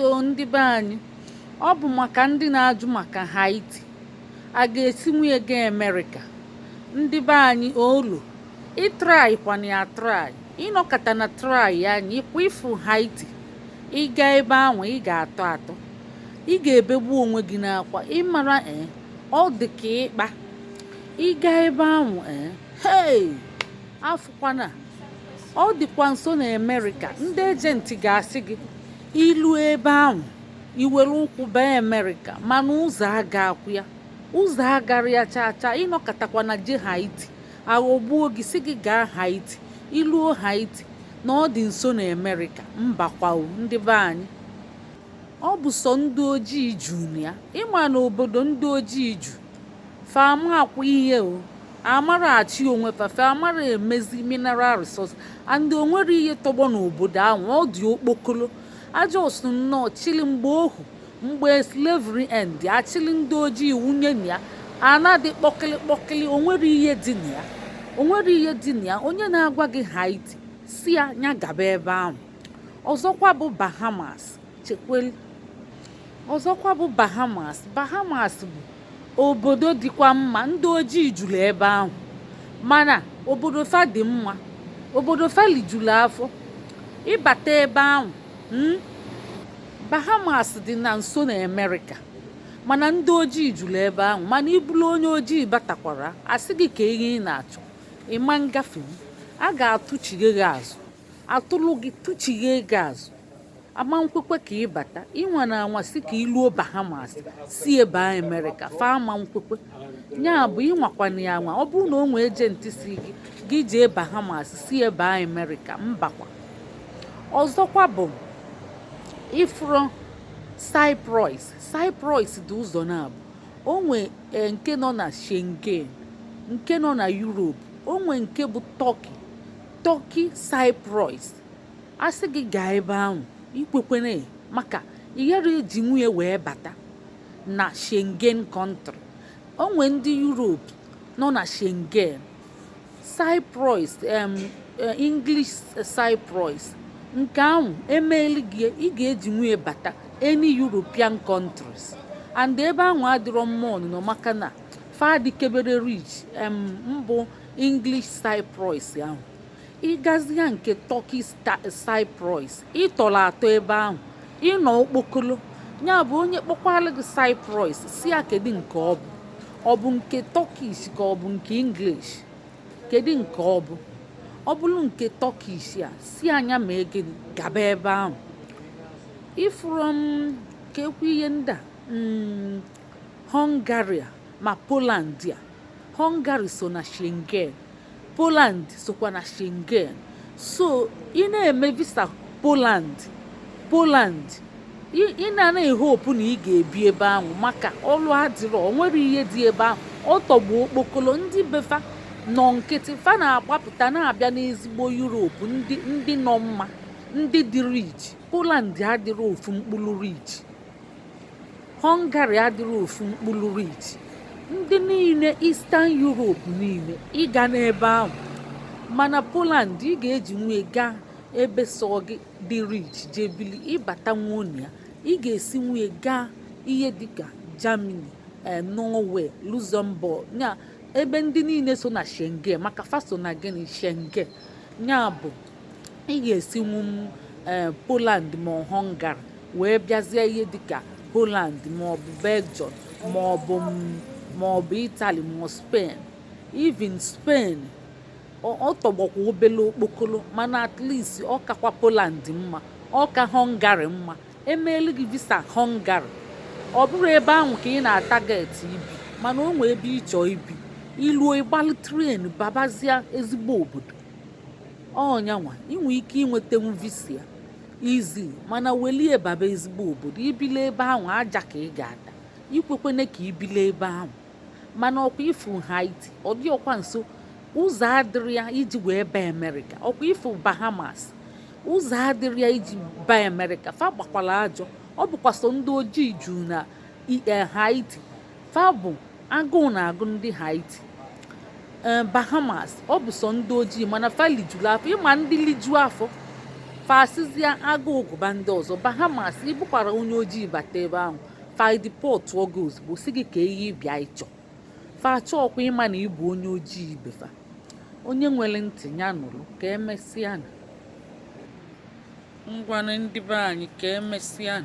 So ndị be anyị, ọ bụ maka ndị na-ajụ maka Haiti a ga-esi nwunye gaa Amerịka. Ndị be anyị, olu ị try kwana ya, try ịnọkọta na try anya ịkwa ịfụ Haiti. Ịga ebe ahụ, ị ga-atọ atọ, ị ga-ebegbu onwe gị n'akwa. Ịmara ee, ọ dị ka ịkpa ịga ebe ahụ. Ee, hey, afụkwana, ọ dịkwa nso na Amerịka. Ndị agent ga-asị gị ilu ebe ahụ, iwere ụkwụ baa Amerịka, mana ụzọ aga akwụ ya, ụzọ agara ya chaa chaa. Ịnọkọtakwa na je Haiti, aghọgbuo gị, si gị gaa Haiti, iluo Haiti na ọ dị nso na Amerịka. Mbakwa o, ndị be anyị, ọ bụ sọ ndị ojii juu na ya. Ịma na obodo ndị ojii ju, fa ama akwa ihe o amara achị onwe fa, fa amara emezi mineral resource and o nwere ihe tọgbọ n'obodo ahụ. Ọ dị okpokolo ajọs nnọọ chili mgbe ohu, mgbe slavery end, achịlị ndị ojii wunye na ya. Ana dị kpọkịlị kpọkịlị, o nwere ihe dị na ya, o nwere ihe dị na ya. Onye na-agwa gị Haiti, si ya nya gaba ebe ahụ. Ọzọkwa bụ Bahamas. Chekweli, ọzọkwa bụ Bahamas. Bahamas bụ obodo dịkwa mma, ndị ojii juru ebe ahụ, mana obodo fa dị mma, obodo fa lijuru afọ. Ịbata ebe ahụ, Bahamas dị na nso na Amerịka, mana ndị ojii juru ebe ahụ. Mana ibulu onye ojii batakwara, asị gị ka ihe ị na-achọ ịma ngafe, a ga-atụchighe gị azụ, atụlụ gị tụchighe gị azụ, ama nkwekwe ka ịbata. Ịnwa na anwa si ka iluo Bahamas si ebe a Amerịka, fa ama nkwekwe. Ya bụ, ịnwakwana ya anwa. Ọ bụrụ na o nwee agent si gị gị jee Bahamas si ebe a Amerịka, mbakwa. Ọzọkwa bụ ifro Cyprus. Cyprus dị ụzọ na-abụ. O nwe nke nọ na Schengen, nke nọ na Europe. O nwe nke bụ Turkey, Turkey Cyprus. A sị gị gaa ebe ahụ, ikwekwene, maka ị ghara eji nwunye wee bata na Schengen country. O nwe ndị Europe nọ na Schengen. Cyprus, English Cyprus, nke ahụ emeeli gị, ị ga-eji nwunye bata any European countries. And ebe ahụ adịrọ mma ọnụnọ, maka na fa dịkebere rich. Mbụ English Cyprus ahụ, ịgazia nke Turkey Cyprus, ịtọrọ atọ ebe ahụ, ịnọ okpokolo. Ya bụ, onye kpọkwala gị Cyprus, si ya kedu nke ọ bụ, ọ bụ nke Turkish ka ọ bụ nke English, kedu nke ọ bụ? Ọ bụrụ nke Turkish a, si anya ma gịnị gaba ebe ahụ. Ifuru m ka ekwu ihe ndị a, Hungary ma Poland a. Hungary so na Schengen, Poland sokwa na Schengen. So ị na-eme visa Poland, Poland ị na ehope na ị ga-ebi ebe ahụ, maka ọlụ adịrọ, o nwere ihe dị ebe ahụ. Ọ tọgbu okpokolo, ndị befa nọ nkịtị, fa na-agbapụta na-abịa n'ezigbo Europe, ndị nọ mma, ndị dị rich. Poland adịrọ ofu mkpụrụ rich, Hungary adịrọ ofu mkpụrụ rich. Ndị niile Eastern Europe niile, ịga n'ebe ahụ. Mana Poland, ị ga-eji nwee gaa ebe sọ gị dị rich jee bili. Ịbata nwunye ya, ị ga-esi nwunye gaa ihe dịka Germany, Norway, Luxembourg, ya ebe ndị niile so na Schengen, maka fa so na gịnị? Schengen. Ya bụ, ị ga-esinwu Poland ma ọ Hungary wee bịazie ihe dịka Holland ma ọ bụ Belgium ma ọ bụ Italy ma ọ Spain. Even Spain, ọ tọgbọkwa obele okpokolo, mana at least ọ kakwa Poland mma, ọ ka Hungary mma. Emeelu gị visa Hungary, ọ bụrụ ebe ahụ ka ị na-atarget ibi, mana o nwee ebe ịchọ ibi, iluo, ịgbalụ train babazia ezigbo obodo. Ọnyanwa inwe ike inwetenwu visa ya easy, mana welie baba ezigbo obodo. Ibili ebe ahụ, aja ka ị ga-ata. Ikwekwene ka ibili ebe ahụ. Mana ọkwa ifu Haiti, ọ dị ọkwa nso, ụzọ adịrị ya iji wee baa Amerịka. Ọkwa ifu Bahamas, ụzọ adịrị ya iji baa Amerịka. Fa gbakwara ajọ. Ọ bụkwa so ndị ojii juru na Haiti. Fa bụ agụụ na-agụ ndị Haiti. Ee, Bahamas, ọ bụ sọ ndị ojii, mana fa lijuru afọ. Ịma ndị liju afọ. Fa asịzịa agụụ gụba ndị ọzọ. Bahamas, ịbụkwara onye ojii bata ebe ahụ, fa deportụọ gị ozugbo, si gị ka ihe ịbịa ịchọ. Fa achọọkwa ịma na ịbụ onye ojii ibe fa. Onye nwere ntị ya nụrụ. Ka emesịa. Ngwanụ, ndị be anyị, ka emesịa.